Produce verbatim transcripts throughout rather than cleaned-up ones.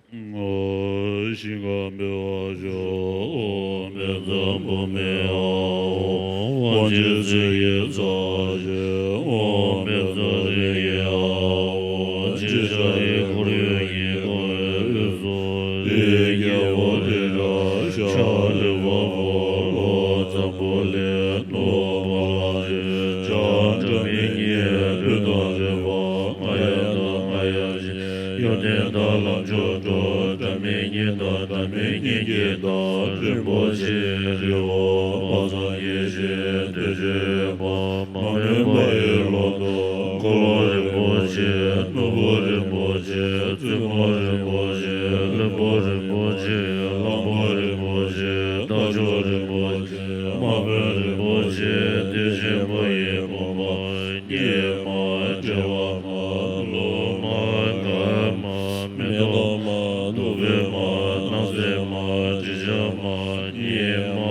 ཞིང་ཁམས་པའི་བ་ཤོ། ཨོཾ་བཛྲ་བྷཱུ་མི་ཨཱཿཧཱུྃ། དབང་ཆེན་ཚེ་ཡི་ཚ་ཞེས། ཨོཾ་བཛྲ་རེ་ཡེ་ཨཱཿཧཱུྃ། འཇིགས་ཆགས་ཀྱི་ཁོར་ཡུག་གིས་གང་བའི་དབུས་སུ། དེའི་རྒྱལ་པོ་དེ་ལ་ཕྱག་འཚལ་བ་པོ། བློ་འཚམས་པོ་ལས་ནུབ་པ་ལ་ཞེས་བྱ། སྒྲ་མི་སྙན་ལུས་དང་མཐུན་པ། རྔ་ཡབ་དང་རྔ་ཡབ་ཅན། ཡོན་ཏན་དང་ལམ་མཆོག་གྲུབ། སྒྲ་མི་སྙན་དང་སྒྲ་མི་སྙན་གྱི་མཐའ། རིན་པོ་ཆེའི་རི་བོ་དཔག་བསམ་དགྱེས་ཤིང་བདེ་བྱེད་པ། མ་རྨོས་པ་ཡི་ལོ་ཏོག་འཁོར་ལོ་རིན་པོ་ཆེ། ནོར་བུ་རིན་པོ་ཆེ། བཙུན་མོ་རིན་པོ་ཆེ། བློན་པོ་རིན་པོ་ཆེ། གླང་པོ་རིན་པོ་ཆེ། རྟ་མཆོག་རིན་པོ་ཆེ། དམག་དཔོན་རིན་པོ་ཆེ། དུས་ཆེན་པོ་ཡི་དགོངས་པ། སྙེ་མ། བྲེ་བ་མ། ལུག་མ། འགའ་མ། མེ་ཏོག་མ། བདུག་སྤོས་མ། སྣང་གསལ་མ། དྲི་ཆབ་མ། སྙེ་མ།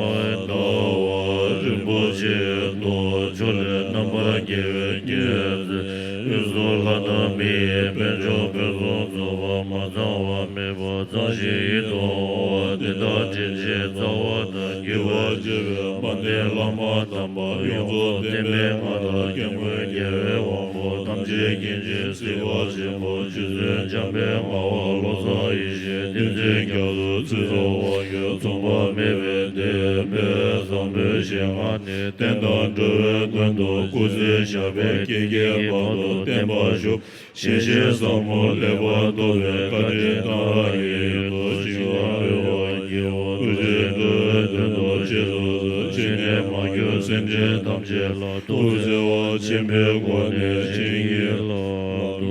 ཟླ་བ། རིན་པོ་ཆེའི་མདོག་ཕྱོགས་ལས་རྣམ་པར་རྒྱལ་བའི་སྙན་གསན། དབུས་སུ་ལྷ་དང་མི་ཡི་དཔལ་མཆོག་ཕུན་སུམ་ཚོགས་པ། མ་ཚང་བ་མེད་པ། གཙང་ཞིང་ཡིད་དུ་འོང་བ། དེ་དག་དྲིན་ཆེན་རྩ་བ་དང་། བགྱི་བར་བྱ་བའི་དཔལ་ལྡན་བླ་མ་དམ་པ། ཡོངས་རྫོགས་བསྟན་པའི་མངའ་བདག་སྐྱབས་མགོན་རྒྱལ་བའི་དབང་པོ། ཐམས་ཅད་མཁྱེན་ཅིང་གཟིགས་པ་ཆེན་པོ། རྗེ་བཙུན་འཇམ་དཔལ་ངག་དབང་བློ་བཟང་ཡེ་ཤེས། བསྟན་འཛིན་རྒྱ་མཚོའི་ཚེ་སྲོག་དབང་ཕྱུག། མཚུངས་པ་མེད་པའི་བསྟན་པའི་བཟང་པོའི་ཞལ་སྔ་ནས། བསྟན་དང་འགྲོ་བའི་དོན་དུ་སྐུ་ཚེ་ཞབས་པད་བསྐལ་བརྒྱའི་བར་དུ་བརྟན་པར་བཞུགས། ཞིང་གཤེགས་ཟབ་མོ་ལེགས་པར་རྟོགས་པའི་བཀའ་དྲིན་གཏང་རག་གི་ཡུལ་དུ་ཞིང་ཁམས་པའི་དབང་བསྒྱུར་བ། སྐུ་ཚེ་འགྲོ་བའི་དོན་དུ་རྗེས་སུ་བཟུང་། སྐྱེ་གནས་མ་གྱུར་སེམས་ཅན་ཐམས་ཅད་ལ། ཐུགས་བརྩེ་བ་ཆེན་པོའི་སྒོ་ནས་བྱིན་གྱིས་བརླབ་ཏུ་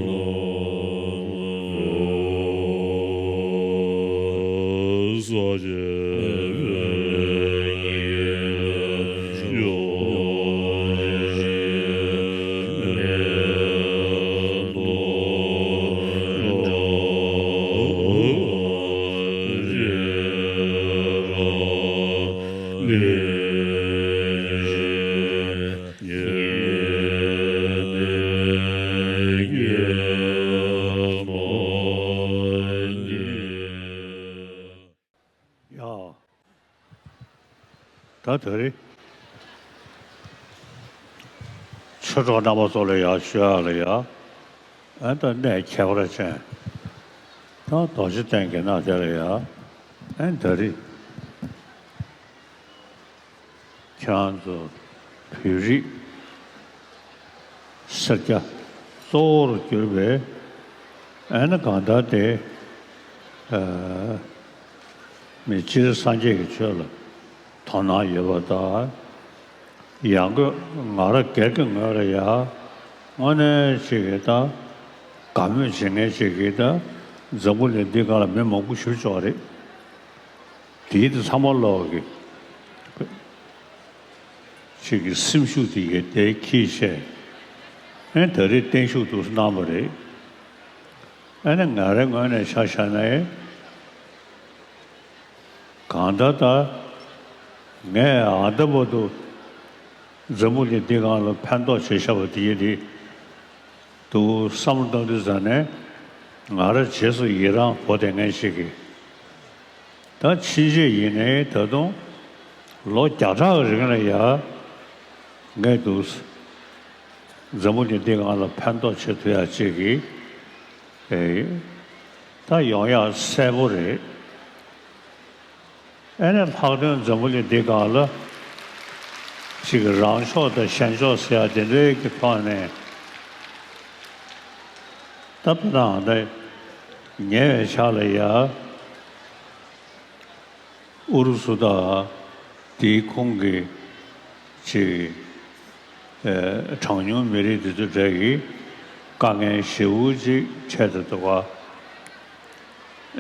གསོལ་ཞེས་ཞུ། ཡ། ད་དེ་རིང་ཆོས་གྲོགས་རྣམ་པ་ཚོ་ལ་ཡ་ཞུ་ཡ་ལ་ཡ། ཨ་ད་གནས་ཁྱད་པར་ཅན། ད་རྡོ་རྗེ་གདན་གྱི་ནང་དེ་ལ་ཡ། ཨ་ད་རིང་ཁྱེད་རང་ཚོ་བོད་རིགས་སེར་སྐྱ་གཙོ་བོར་གྱུར་པའི་ཨ་ནི་གང་ལྟར་དེ། ཨ། མི་སྤྱིར་སངས་རྒྱས་ཀྱི་ཆོས་ལ་དོ་སྣང་ཡོད་པ་དང་། ཡང་སྒོས་ང་རང་སྒེར་གྱི་ངོས་ལ་ཡང་དངོས་གནས་ཅིག་གིས་ད་དགའ་མོས་བྱེད་མཁན་ཅིག་གིས་ད་འཛམ་བུ་གླིང་འདི་སྒང་ལ་མི་མང་པོ་ཞེ་པོ་ཅིག་ཡོད་རེད། དེའི་དེ་ཚང་མ་ལོག་གི་ཅིག་གི་སེམས་ཤུགས་དེ་གིས་དེ་ཁྱེར་བྱས། ཨེ་ད་རེས་བརྟན་བཞུགས་འདུག་སེ་གནང་བ་རེད། ཨ་ནི་ང་རའི་ངོས་ནས་ཆ་བཞག་ན། གང་ལྟར་ད་ངས་ཨ་ད་བར་དུ་འཛམ་བུ་གླིང་འདི་སྒང་ལ་ཕན་ཐོགས་བྱས་བཞག་པ་དེ་ཡིན་དེ། འདུག་བསམ་བློ་བཏང་དུས་ཙ་ནས་ང་རང་རྗེས་སུ་ཡི་རང་འབོ་བསྡད་མཁན་ཞིག་གིས། ད་ཕྱིན་ཆད་ཡིན་ནའི་ད་དུང་ལོ་བརྒྱ་ཕྲག་གི་རིང་ལ་ཡ་ངས་འདུག་འཛམ་བུ་གླིང་འདི་སྒང་ལ་ཕན་ཐོགས་བྱེད་ཐུབ་ཡ་ཅིག་གི་ཨེ་ད་ཡོང་ཡ་གསལ་པོ་རེད། ཨེ་ནས་ལྷག་དོན་འཛམ་བུ་གླིང་འདི་སྒང་ལ་ཅིག་རང་ཕྱོགས་དང་གཞན་ཕྱོགས་ཟེར་ཡ་དེ་འདྲའི་གི་ཐོག་ནས་ད་ཕ་དང་ད་ཉེ་བའི་ཆར་ལ་ཡ། ཨུ་རུ་སུ་དང་དེའི་ཁོངས་ཀྱི་ཅིག་ཨེ་གྲངས་ཉུང་མི་རིགས་དེ་ཚོ་གྲས་ཀྱི་དཀའ་ངལ་ཞེ་པོ་ཅིག་འཕྲད་དུ་འདུག་ག་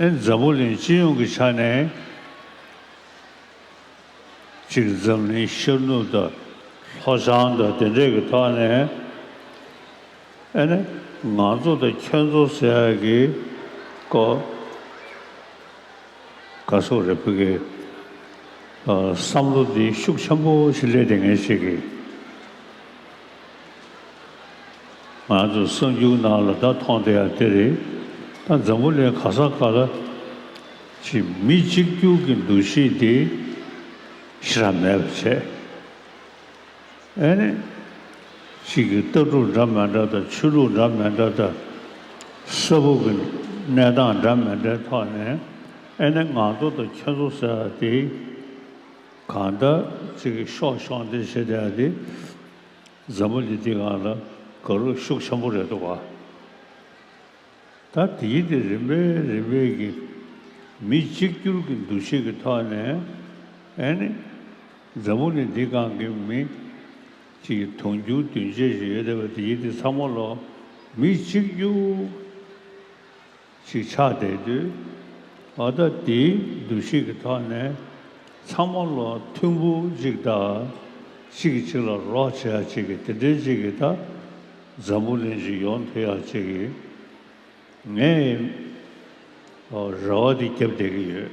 ཨེ་འཛམ་བུ་གླིང་སྤྱི་ཡོངས་ཀྱི་ཆ་ནས་ཅིག་འཛམ་གླིང་ཤར་ནུབ་དང་ལྷོ་བྱང་དང་དེ་འདྲས་ཀྱི་ཐོག་ནས། ཨ་ནི་ང་ཚོ་དང་ཁྱོད་ཚོ་ཟེར་ཡག་གི་ཀོ་ག་སོགས་རེད། བོད་ཀྱི་ཨ་བསམ་བློ་འདི་ཤུགས་ཆེན་པོ་ཞིག་སླེབས་བསྡད་མཁན་ཞིག་གིས། ང་ཚོ་གསར་འགྱུར་ནང་ལ་ད་མཐོང་བསྡད་ཡག་དེ་རེད། ད་འཛམ་བུ་གླིང་ག་ས་ག་ལ་ ཅིག་མི་གཅིག་གྱུར་གྱི་འདུ་ཤེས་དེ་ཞེ་དྲག་མེད་པ་བྱས། ཨེ་ནི། ཅིག་གི་ལྟ་གྲུབ་འདྲ་མི་འདྲ་དང་ཆོས་ལུགས་འདྲ་མི་འདྲ་དང་། ས་བབ་ཀྱི་གནས་སྟངས་འདྲ་མི་འདྲའི་ཐོག་ནས། ཨེ་ནི་ང་ཚོ་དང་ཁྱོད་ཚོ་ཟེར་བ་དེ། གང་ལྟར་ཅིག་གི་ཤོག་ཤོག་འདི་བྱེད་བསྡད་ཡ་དེ། འཛམ་བུ་གླིང་འདི་སྒང་ལ་དགའ་རབ་ཤུགས་ཆེན་པོ་རེད་འདུག་ག་ད་དེའི་དེ་རིམ་པས་རིམ་པས་ཀྱི་མི་གཅིག་གྱུར་གྱི་འདུ་ཤེས་ཀྱི་ཐོག་ནས། ཨེ་ནི། འཛམ་བུ་གླིང་འདི་སྒང་གི་མི་གཅིག་དུང་ཕྱུར་བདུན་བརྒྱད་ཅིག་ཡོད་བསྡད་པ་དེའི་དེ་ཚང་མ་ལོ་མི་གཅིག་གྱུར་ཅིག་ཆགས་བསྡད་དུས། ཨ་ད་དེའི་འདུ་ཤེས་ཀྱི་ཐོག་ནས་ཚང་མ་ལོ་ཐུན་མོང་ཅིག་དང་གཅིག་གིས་གཅིག་ལ་རོགས་བྱེད་ཡ་ཅིག་གི་དེ་འདྲའི་ཅིག་གི་ད་འཛམ་བུ་གླིང་ཅིག་ཡོང་ཐུབ་ཡ་ཅིག་གི་ངས་རེ་བ་དེ་བརྒྱབ་བསྡད་ཀྱི་ཡོད།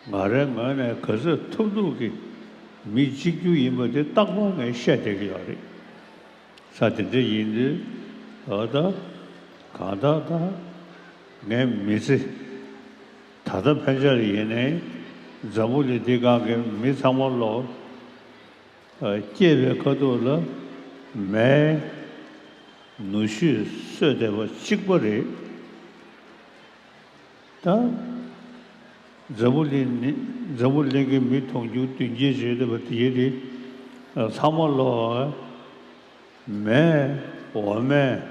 ང་རའི་ངོས་ནས་ག་ཚོད་ཐུབ་ཐུབ་ཀྱིས་མི་གཅིག་གྱུར་ཡིན་པ་དེ་རྟག་པར་ངས་བཤད་བསྡད་ཀྱི་ཡོད་རེད། ས་དེ་འདྲ་ཡིན་དུས། ད་ལྟ་གང་ལྟར་ད་ངའི་མི་ཚེ་ད་ལྟ་ཕན་ཆད་ཡིན་ནའི་འཛམ་བུ་གླིང་འདི་སྒང་གི་མི་ཚང་མ་ལོ། སྐྱེས་པའི་ཁ་ཐུག་ལ་མའི་ནུ་ཞོས་གསོས་བསྡད་པ་གཅིག་པ་རེད། ད་འཛམ་བུ་གླིང་ནི་འཛམ་བུ་གླིང་གི་མི་དུང་ཕྱུར་བདུན་བརྒྱད་ཅིག་ཡོད་པ་དེ་ཡིན་དེ། ཚང་མ་ལོ་མའི་འོ་མས་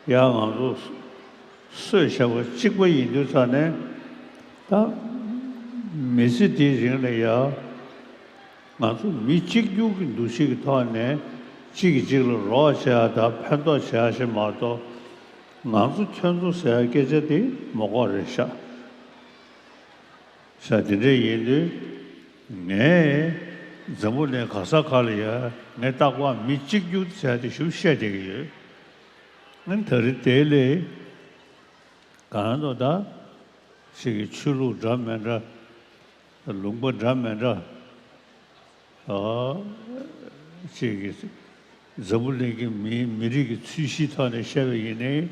ཡ་ང་ཚོ་གསོས་བྱས་པ་གཅིག་པ་ཡིན་དུས་ཙང་ནས། ད་མི་ཚེ་འདིའི་རིང་ལ་ཡ། ང་ཚོ་མི་གཅིག་གྱུར་གྱི་འདུ་ཤེས་ཀྱི་ཐོག་ནས་གཅིག་གིས་གཅིག་ལ་རོགས་བྱེད་ཡ་དང་ཕན་ཐོགས་བྱེད་ཡ་ཞིག་མ་གཏོགས། ང་ཚོ་ཁྱོད་ཚོ་ཟེར་ཡ་སྐད་ཆ་དེ་མ་གོ་རེད་ཤག་ཤག་དེ་འདྲ་ཡིན་དུས། ངས་འཛམ་བུ་གླིང་ག་ས་ག་ལ་ཡ་ངས་རྟག་པར་མི་གཅིག་གྱུར་ཟེར་ཡ་དེ་ཞིབ་བཤད་བསྡད་ཀྱི་ཡོད། ཨ་ནི་ད་རེས་དེ་ལས། གང་ལྟར་ད་ཅིག་གི་ཆོས་ལུགས་འདྲ་མི་འདྲ། ལུང་པ་འདྲ་མི་འདྲ། ཨ། ཅིག་གི་འཛམ་བུ་གླིང་གི་མི་མི་རིགས་ཀྱི་ཚུལ་གཞིའི་ཐོག་ནས་བཤད་པ་ཡིན་ནའི་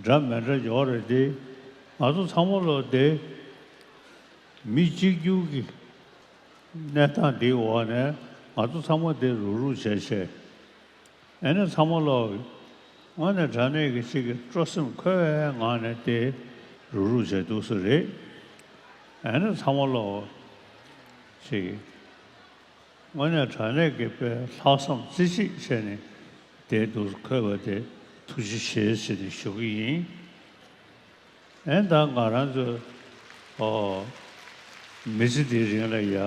འདྲ་མི་འདྲ་ཡོད་རེད་དེ། ང་ཚོ་ཚང་མ་ལོ་དེ་མི་གཅིག་གྱུར་གྱི་གནས་སྟངས་འདིའི་འོག་ནས་ང་ཚོ་ཚང་མ་དེ་རུག་རུག་བྱས་བྱས། ཨེ་ནི་ཚང་མ་ལོ། དངོས་གནས་དྲང་གནས་ཀྱི་གཅིག་གི་སྤྲོ་སེམས་འཁོལ་བའི་ངང་ནས་དེ་རུག་རུག་བྱས་འདུག་ས་རེད། ཨེ་ནི་ཚང་མ་ལོ། ཅིག་དངོས་གནས་དྲང་གནས་ཀྱི་དཔེ་ལྷག་བསམ་རྩེ་གཅིག་བྱས་ནས་དེ་འདུག་འཁོལ་བ་དེ་ཐུགས་རྗེ་ཆེ་ཟེར་ནས་ཞུ་གི་ཡིན། ཨེ་ད་ང་རང་ཚོ་ཨོ་མི་ཚེ་འདིའི་རིང་ལ་ཡ་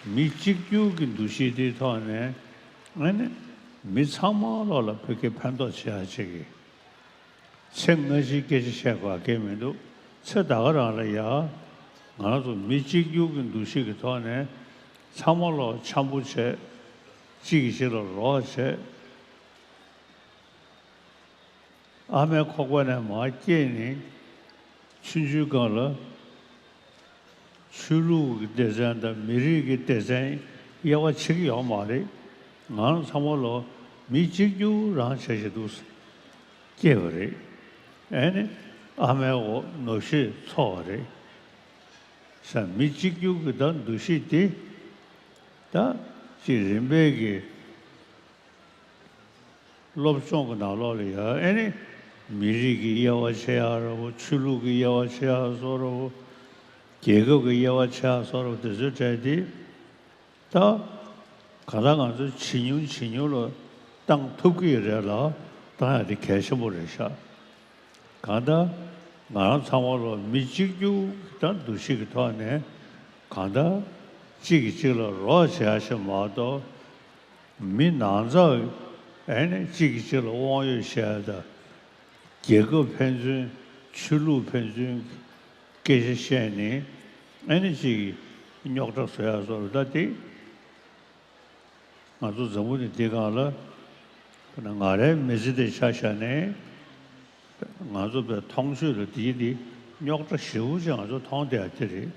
མི་གཅིག་གྱུར་གྱི་འདུ་ཤེས་དེའི་ཐོག་ནས། ཨེ་ནི་མི་ཚང་མ་ལོ་ལ་བོད་སྐད་ཕན་ཐོགས་བྱེད་ཡ་ཅིག་གི་ཚེ་སྔ་ཕྱིའི་སྐད་ཆ་བཤད་དགོས་གལ་མི་འདུག་ཚེ་ད་ག་རང་ལ་ཡ་ང་རང་ཚོ་མི་གཅིག་གྱུར་གྱི་འདུ་ཤེས་ཀྱི་ཐོག་ནས་ཚང་མ་ལོ་འཆམ་པོ་བྱས། གཅིག་གིས་གཅིག་ལ་རོགས་བྱས། ཨ་མའི་ཁོག་པ་ནས་མར་སྐྱེས་ནས་ཆུང་ཆུང་སྒང་ལ་ཆོས་ལུགས་ཀྱི་སྡེ་ཚན་དང་མི་རིགས་ཀྱི་སྡེ་ཚན་དབྱེ་བ་ཕྱེ་གི་ཡོད་མ་རེད། ང་རང་ཚང་མ་ལོ་མི་གཅིག་གྱུར་རང་བྱས་བྱས་འདུག་སྐྱེས་པ་རེད། ཨེ་ནི་ཨ་མའི་འོག་ནུ་ཞོས་འཚོ་བ་རེད། ས་མི་གཅིག་གྱུར་གྱི་ད་འདུ་ཤེས་དེ་ད་ཅིག་རིམ་པས་ཀྱི་སློབ་སྦྱོང་གི་ནང་ལོགས་ལ་ཡ་ཨེ་ནི་མི་རིགས་ཀྱི་དབྱེ་བ་ཕྱེ་ཡག་ར་བོ། ཆོས་ལུགས་ཀྱི་དབྱེ་བ་ཕྱེ་ཡག་བཟོ་འདྲ་བོ། རྒྱལ་ཁབ་ཀྱི་དབྱེ་བ་ཕྱེ་ཡག་བཟོ་འདྲ་བོ་དེ་ཚོའི་གྲས་དེ། ད་གང་ལྟར་ང་ཚོ་ཇེ་ཉུང་ཇེ་ཉུང་ལ་བཏང་ཐུབ་ཀྱི་རེད་ལ། བཏང་ཡག་དེ་གལ་ཆེན་པོ་རེད་ཤག་གང་ལྟར་ང་རང་ཚང་མ་ལོ་མི་གཅིག་གྱུར་དང་འདུ་ཤེས་ཀྱི་ཐོག་ནས་གང་ལྟར་གཅིག་གིས་གཅིག་ལ་རོགས་བྱེད་ཡ་ཞིག་མ་གཏོགས། མི་ནང་ཚགས་ཨེ་ནི་གཅིག་གིས་གཅིག་ལ་དབང་ཡོད་བཤད་ཡ་དང་། རྒྱལ་ཁབ་ཕན་ཚུན་ཆོས་ལུགས་ཕན་ཚུན་སྐད་ཆ་བཤད་ནས་ཨེ་ནི་གཅིག་གིས་རྙོག་དྲ་བཟོ་ཡ་བཟོ་འདྲ་ད་དེ། ང་ཚོ་འཛམ་བུ་གླིང་འདི་སྒང་ལ་ང་རའི་མི་ཚེ་འདི་ཆ་བཞག་ནས་ང་ཚོ་པའི་མཐོང་ཆོས་ལ་དེའི་དེ་རྙོག་དྲ་ཞེ་པོ་ཅིག་ང་ཚོ་མཐོང་བསྡད་ཡ་དེ་རེད།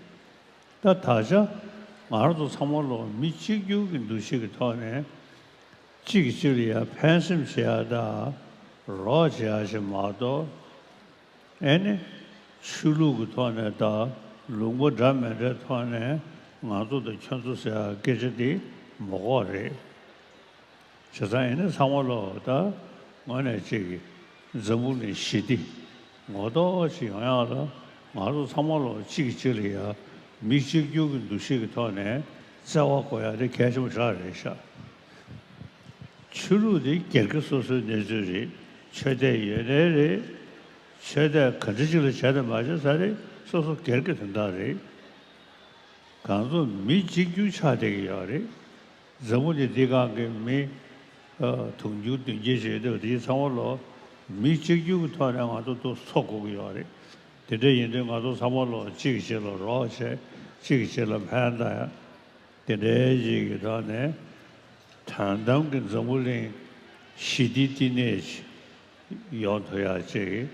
ད་ད་ཆ་ང་རང་ཚོ་ཚང་མ་ལོ་མི་གཅིག་གྱུར་གྱི་འདུ་ཤེས་ཀྱི་ཐོག་ནས་གཅིག་གིས་གཅིག་ལ་ཡ་ཕན་སེམས་བྱེད་ཡ་དང་རོགས་བྱེད་ཡ་ཞིག་མ་གཏོགས། ཨེ་ནི་ ཆོས་ལུགས་ཀྱི་ཐོག་ནས་དང་ལུང་པ་འདྲ་མི་འདྲའི་ཐོག་ནས་ང་ཚོ་དང་ཁྱོད་ཚོ་ཟེར་ཡ་སྐད་ཆ་འདི་མ་གོ་བ་རེད། བྱས་ཙང་ཡིན་ན་ཚང་མ་ལོག་ད་དངོས་གནས་ཅིག་གི་འཛམ་བུ་གླིང་ཞི་བདེ་ངོ་ཐོག་ཅིག་ཡོང་ཡག་ལ་ང་ཚོ་ཚང་མ་ལོག་གཅིག་གིས་གཅིག་ལ་ཡ་མི་གཅིག་གྱུར་གྱི་འདུ་ཤེས་ཀྱི་ཐོག་ནས་བརྩེ་བ་དགོས་ཡག་དེ་གལ་ཆེན་པོ་ཞིག་རེད་ཤག་ཆོས་ལུགས་དེ་སྒེར་གྱི་སོ་སོའི་གནས་ཚུལ་རེད། ཆོས་དད་ཡོད་ནའི་རེད། ཆོས་དད་ག་འདྲ་ཅིག་ལ་བྱས་དང་མ་བྱས་ས་རེད། སོ་སོ་སྒེར་གྱི་དོན་དག་རེད། ང་ཚོ་མི་གཅིག་གྱུར་ཆགས་བསྡད་ཀྱི་ཡོད་རེད། འཛམ་བུ་གླིང་འདི་སྒང་གི་མི་ཨ་དུང་ཕྱུར་བདུན་བརྒྱད་ཅིག་ཡོད་དུས་དེ་ཚང་མ་ལོག་མི་གཅིག་གྱུར་གྱི་ཐོག་ནས་ང་ཚོ་ཏོག་ཙམ་འཚོ་དགོས་ཀྱི་ཡོད་རེད། དེ་འདྲ་ཡིན་དུས་ང་ཚོ་ཚང་མ་ལོག་གཅིག་གིས་གཅིག་ལ་རོགས་བྱས། གཅིག་གིས་གཅིག་ལ་ཕན་བཏགས་ཡ། དེ་འདྲའི་ཅིག་གི་ཐོག་ནས་དོན་དམ་གྱི་འཛམ་བུ་གླིང་ཞི་བདེའི་བསྟི་གནས་ཅིག་ཡོང་ཐུབ་ཡག་ཅིག་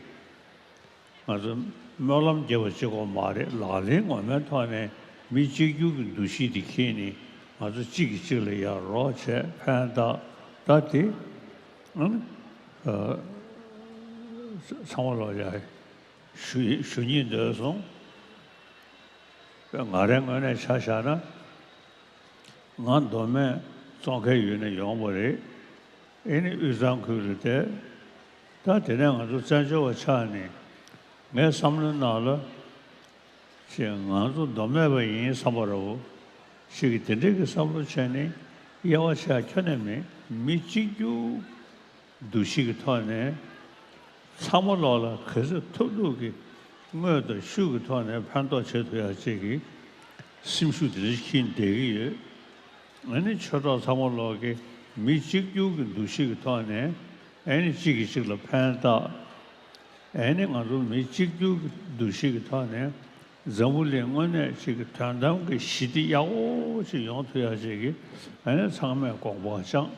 ང་ཚོ་སྨོན་ལམ་རྒྱབ་པ་གཅིག་པོ་མ་རེད། ལག་ལེན་ངོ་མའི་ཐོག་ནས་མི་གཅིག་གྱུར་གྱི་འདུ་ཤེས་དེ་འཁྱེར་ནས་ང་ཚོ་གཅིག་གིས་གཅིག་ལ་ཡ་རོགས་བྱས་ཕན་བཏགས། ད་དེ་ཨ་ནི་ཨ་ཚང་མ་ལོག་ཡ་ཞུ་ཞུ་སྙིང་འདོད་སོང་། ང་རའི་ངོས་ནས་ཆ་བཞག་ན། ང་མདོ་སྨད་ཙོང་ཁའི་ཡུལ་ནས་ཡོང་བ་རེད། ཨེ་ནི་དབུས་གཙང་ཁུལ་ལ་བསྡད། ད་དེ་ནས་ང་ཚོ་བཙན་བྱོལ་བ་ཆགས་ནས་ངའི་བསམ་བློའི་ནང་ལ་ཅིག་ང་ཚོ་མདོ་སྨད་པ་ཡིན་བསམ་པ་རེད་བོ། ཅིག་གིས་དེ་འདྲའི་གི་བསམ་བློ་བྱས་ནས་དབྱེ་བ་ཕྱེ་ཡ་ཁྱོན་ནས་མེད། མི་གཅིག་གྱུར་འདུ་ཤེས་ཀྱི་ཐོག་ནས་ཚང་མ་ལོག་ལ་ག་ཚོད་ཐུབ་ཐུབ་ཀྱིས་དངོས་དང་ཤུགས་ཀྱི་ཐོག་ནས་ཕན་ཐོགས་བྱེད་ཐུབ་ཡག་ཅིག་གི་སེམས་ཤུགས་དེ་འདྲ་ཞིག་འཁྱེར་བསྡད་ཀྱི་ཡོད། ཨ་ནི་ཆོས་གྲོགས་ཚང་མ་ལོག་གིས་མི་གཅིག་གྱུར་གྱི་འདུ་ཤེས་ཀྱི་ཐོག་ནས་ཨ་ནི་གཅིག་གིས་གཅིག་ལ་ཕན་བཏགས། ཨ་ནི་ང་ཚོ་མི་གཅིག་གྱུར་གྱི་འདུ་ཤེས་ཀྱི་ཐོག་ནས་འཛམ་བུ་གླིང་དངོས་གནས་ཅིག་གི་དོན་དམ་གྱི་ཞི་བདེ་ཡག་པོ་ཅིག་ཡོང་ཐུབ་ཡག་ཅིག་གི་ཨ་ནི་ཚང་མས་དགོངས་པ་བཅངས།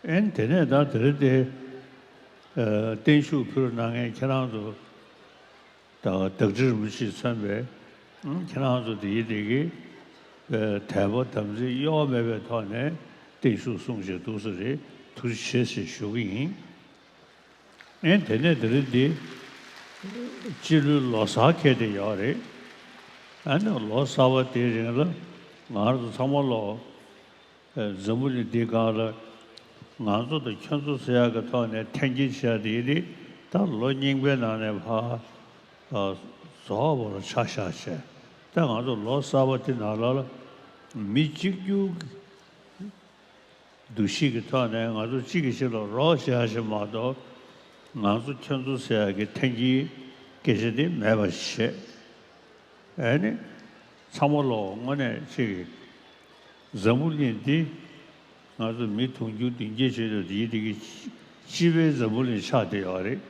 ཨེན་དེ་ནས་ད་དེ་རིང་དེ་ཨ་བརྟན་བཞུགས་ཕུལ་གནང་མཁན་ཁྱེད་རང་ཚོ་དང་བདག་ཁྲི་རིན་པོ་ཆེས་མཚོན་པའི་ཨ་ཁྱེད་རང་ཚོ་དེ་ཡི་དེ་གི་ཨ་དད་པ་དམ་ཚིག་གཡོ་བ་མེད་པའི་ཐོག་ནས་བརྟན་བཞུགས་གསུང་བྱས་འདུག་ས་རེད། ཐུགས་རྗེ་ཆེ་ཞེས་ཞུ་གི་ཡིན། ཨེན་དེ་ནས་དེ་རིང་འདི་སྤྱི་ལོའི་ལོ་གསར་འཁེལ་བསྡད་ཡོད་རེད། ཨ་ནི་ལོ་གསར་པ་དེའི་རིང་ལ་ང་རང་ཚོ་ཚང་མ་ལོག་འཛམ་བུ་གླིང་འདིའི་སྒང་ལ་ང་ཚོ་དང་ཁྱོད་ཚོ་ཟེར་ཡག་གི་ཐོག་ནས་འཐེན་འཁྱེར་བྱས་དེ་ཡིན་དེ་ད་ལོ་རྙིང་པའི་ནང་ནས་ཕར་རྫོགས་པ་ལ་ཆ་བཞག་བྱས། ད་ང་ཚོ་ལོ་གསར་པ་དེ་ནང་ལ་ལ་མི་གཅིག་གྱུར་གྱི་འདུ་ཤེས་ཀྱི་ཐོག་ནས་ང་ཚོ་གཅིག་གིས་གཅིག་ལ་རོགས་བྱེད་ཡ་ཞིག་མ་གཏོགས། ང་ཚོ་ཁྱོད་ཚོ་ཟེར་ཡ་གི་འཐེན་འཁྱེར་སྐད་ཆ་དེ་མེད་པ་བྱེད། ཨ་ནི་ཚང་མ་ལོག་དངོས་གནས་གཅིག་གིས་འཛམ་བུ་གླིང་འདི་ང་ཚོ་མི་དུང་ཕྱུར་བདུན་བརྒྱད་ཅིག་ཡོད་དེ་ཡི་དེ་གི་སྤྱི་པའི་འཛམ་བུ་གླིང་ཆགས་བསྡད་ཡོད་རེད།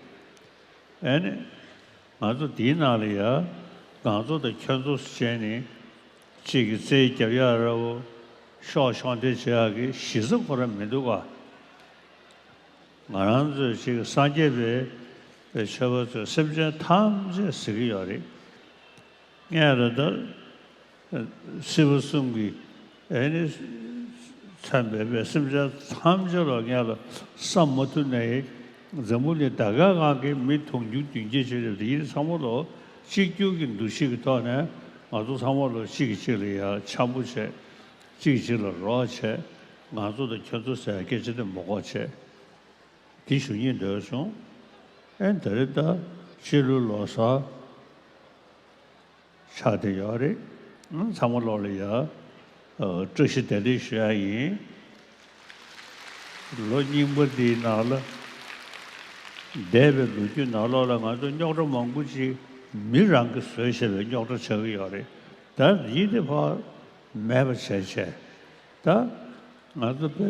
ཨ་ནི། ང་ཚོ་འདིའི་ནང་ལ་ཡ། ང་ཚོ་དང་ཁྱོད་ཚོ་བྱས་ནས། གཅིག་གིས་རྩོད་རྒྱབ་ཡག་ར་བོ། ཤོག་ཤོག་འདྲེ་བྱེད་ཡག་གི་གཞི་རྩ་ཁོ་རང་མི་འདུག་ག་ང་རང་ཚོས་ཅིག་སངས་རྒྱས་པའི་པའི་ཆོས་པ་ཚོས་སེམས་ཅན་ཐམས་ཅད་ཟེར་གྱི་ཡོད་རེད། སྔོན་ལ་ད། སྲིད་པ་གསུམ་གྱི་ཨེ་ནི། མཚོན་པའི་པའི་སེམས་ཅན་ཐམས་ཅད་ལ་སྔོན་ལ་བསམ་མ་ཐུབ་ནའི་འཛམ་བུ་གླིང་ད་ག་སྒང་གི་མི་དུང་ཕྱུར་བདུན་བརྒྱད་ཅིག་རེད་དེ་ཡིན་ཚང་མ་ལོག་གཅིག་གྱུར་གྱི་འདུ་ཤེས་ཀྱི་ཐོག་ནས་ང་ཚོ་ཚང་མ་ལོག་གཅིག་གིས་གཅིག་ལ་ཡ་འཆམ་པོ་བྱས། གཅིག་གིས་གཅིག་ལ་རོགས་བྱས། ང་ཚོ་དང་ཁྱོད་ཚོ་ཟེར་སྐད་ཆ་དེ་མ་གོ་བྱས། དེ་ཞུ་སྙིང་འདོད་བྱུང་། ཨེ་འདི་རེད་ད། སྤྱི་ལོའི་ལོ་གསར་ཆགས་བསྡད་ཡོད་རེད། ཨང་། ཚང་མ་ལོག་ལ་ཡ། ཨ། བཀྲ་ཤིས་བདེ་ལེགས་ཞུ་ཡ་ཡིན། ལོ་རྙིང་པ་འདིའི་ནང་ལ། འདས་པའི་ལོ་རྒྱུས་ནང་ལོགས་ལ་ང་ཚོ་རྙོག་དྲ་མང་པོ་ཅིག་མི་རང་གིས་བཟོས་བཞག་པའི་རྙོག་དྲ་ཆགས་ཀྱི་ཡོད་རེད། ད་ཡིན་དེ་ཕར་མེད་པ་བྱས་བྱས། ད་ང་ཚོ་དཔེ་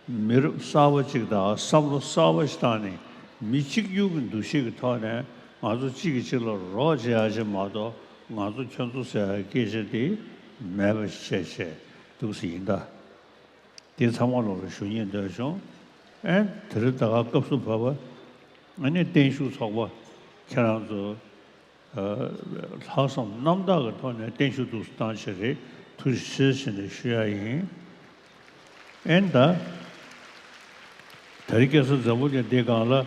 མི་རབས་གསར་པ་ཅིག་དང་བསམ་བློ་གསར་པ་ཞིག་བཏང་ནས་མི་གཅིག་གྱུར་གྱི་འདུ་ཤེས་ཀྱི་ཐོག་ནས་ང་ཚོ་གཅིག་གིས་གཅིག་ལ་རོགས་བྱེད་ཡ་ཞིག་མ་གཏོགས། ང་ཚོ་ཁྱོད་ཚོ་ཟེར་ཡ་སྐད་ཆ་དེ་མེད་པ་བྱས་བྱས་འདུག་སེ་ཡིན་ད། དེ་ཚང་མ་ལོག་ལ་ཞུ་སྙིང་འདོད་བྱུང་། ཨེ་དེ་རིང་ད་ག་སྐབས་སུ་བབས་པ། ཨ་ནི་བརྟན་བཞུགས་ཚོགས་པ་ཁྱེད་རང་ཚོ། ཨ། ལྷག་བསམ་རྣམ་དག་གི་ཐོག་ནས་བརྟན་བཞུགས་འདུག་སེ་བཏང་བྱས་རེད། ཐུགས་རྗེ་ཆེ་ཞེས་ནས་ཞུ་ཡ་ཡིན། ཨེ་ད། དེ་རིང་ཁ་སང་འཛམ་བུ་གླིང་འདིའི་སྒང་ལ།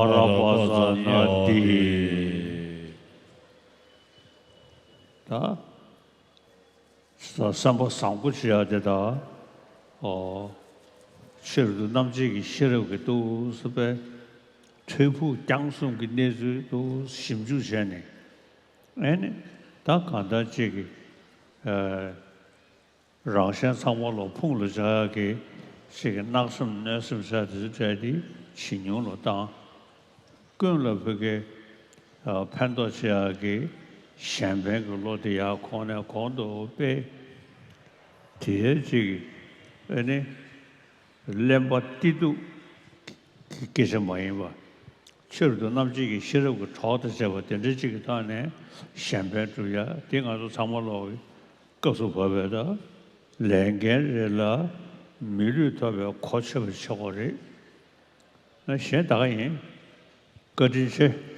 ཨ་ར་པ་ཙ་ན་དྷཱིཿ། ད་ས་བསམ་པ་བཟང་པོ་བྱེད་ཡ་དེ་དང་། ཨོ། ཆེད་དུ་རྣམ་འབྱེད་ཀྱི་ཤེས་རབ་ཀྱིས་འདུག་སེ་བས། འཕྲལ་ཕུགས་རྐྱང་གསུམ་གྱི་གནས་ཚུལ་འདུག་ཞིབ་འཇུག་བྱས་ནས། ཨེ་ནི། ད་གང་ལྟར་ཅིག་གི། ཨ། རང་གཞན་ཚང་མ་ལ་ཕུང་ལ་བྱ་ཡག་གི་ཅིག་གི་བརྣབ་སེམས་གནོད་སེམས་ཟེར་དེ་ཚོ་བྲལ་ཏེ་ཇེ་ཉུང་ལ་བཏང་། ཀུན་ལ་བོད་ཀྱི་ཨ་ཕན་ཐོགས་བྱེད་ཡག་གི་གཞན་ཕན་གྱི་བློ་དེ་ཡར་གོང་ནས་གོང་དུ་སྤེལ། དེའི་ཅིག་གི་ཨེ་ནི། གླེན་པ་སྐྱིད་སྡུག་གི་སྐད་ཆ་མ་ཡིན་པ། ཆེད་དུ་རྣམ་འབྱེད་ཀྱི་ཤེས་རབ་ཀྱི་གྲོགས་དང་བཅས་པ་དེ་འདྲ་ཅིག་གི་ཐོག་ནས་གཞན་ཕན་སྒྲུབ་ཡ་དེ་ང་ཚོ་ཚང་མ་ལོག་གི་སྐབས་སུ་བབས་པའི་ད་ལས་འགན་རེད་ལ། མི་ལུས་ཐོབ་པའི་གོ་ཆོད་པ་བྱེད་དགོས་རེད། ན་གཞན་ད་ག་ཡིན། བཀའ་དྲིན་ཆེ།